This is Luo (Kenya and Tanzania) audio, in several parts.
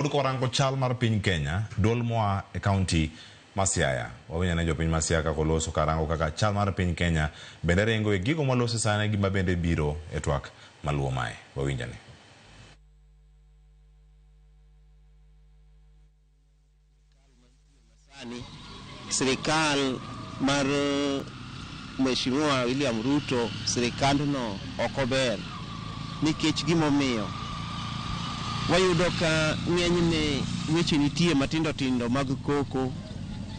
Pod kwarango chal mar piny Kenya, duol moa e kaunti ma Siaya. Wawinjo ane jopiny ma Siaya kaka oloso karango kaka chal mar piny Kenya bende ringo e gigo mwaloso sani gi mabende biro e twak maluwo mae. Wawinj ane. Sani sirikal mar Mheshimiwa William Ruto sirikandno ok ober nikech gimomiyo wayudo ka ng'enyne weche nitie matindo tindo mag koko.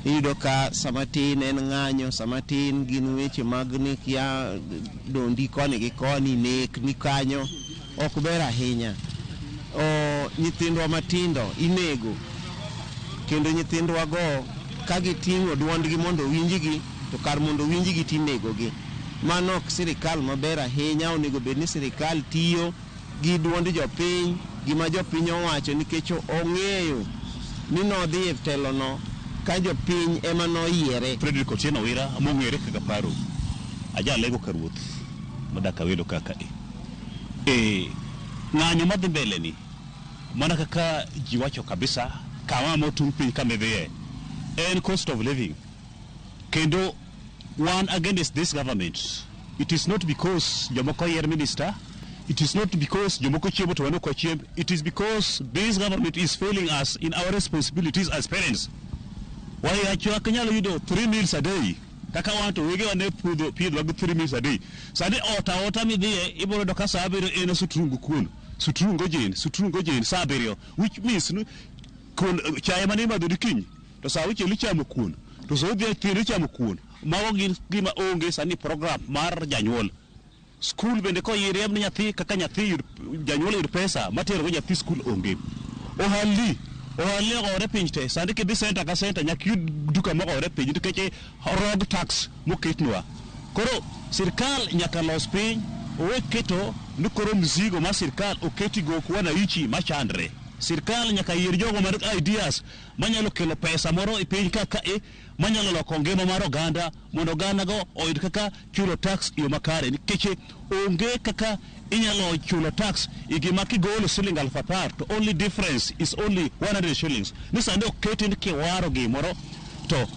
Iyudo ka sama tin en ng'anyo, sama tin gin weche mag ni kia dondi koni gi koni, nek ni kanyo. Ok ber ahinya. O, nyithindwa matindo inego kendo nyithindwago ka giting'o duondgi mondo owinjgi to kar mondo owinjgi to inegogi. Mano ok sirikal maber ahinya, onego bed ni sirikal tiyo gi duond jopiny, gima jopiny owacho nikech ong'eyo ni nodhi e telono ka jopiny ema noyiere. Fredrick Otieno Owira mong'ere kaka Paro, ajalego ka ruoth modak Awendo kaka e. E ng'anyo madhi mbele ni mana kaka ji wacho kabisa kama motung' piny kama idhiye en cost of living kendo wan against this government it is not because jomoko oyier minister it is not because jomoko chiemo to wan ok wachiem it is because this government is failing us in our responsibilities as parents wayacho ok nyalo yudo 3 meals a day kaka wan to wegewa ne pudho piedhowa gi 3 meals a day sani ot aota midhiye ibiro yudo ka saa abiriyo en sutrungu kuon sutrungu ojen sutrungu ojen saa abiriyo which means ni kuon chae mane imadho dikinyi to saa auchiel ichamo kuon to saa odhiambo ichamo kuon mago gin gima onge sani program mar janyuol Skul bende koyiriemb ni nyathi kaka nyathi yud janyuol yud pesa matero go nyathi skul onge. Ohalni ohalni ogore piny te sani kidhi center ka center nyaka iyud duka mogore piny nikech road tax moketnwa. Koro sirkal nyaka los piny owe keto ni koro mzigo mar sirkal oketi gok wananchi machandre. Sirkal nyaka yier jogo man gi ideas manyalo kelo pesa moro e piny ka kae manyalo loko ngima mar oganda mondo oganda go oyud kaka chulo tax e yo makare nikech onge kaka inyalo chulo tax e gima kigolo siling 10,000 to only difference is only 100 shillings ni sani oketi ni kiwaro gimoro to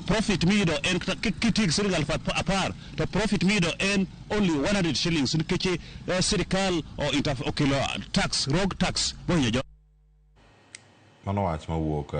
profit miyudo en kitiyo gi siling 10,000 to profit miyudo en only 100 shillings nikech sirikal okelo tax rogue tax mohinyo jo Mano wach mawuok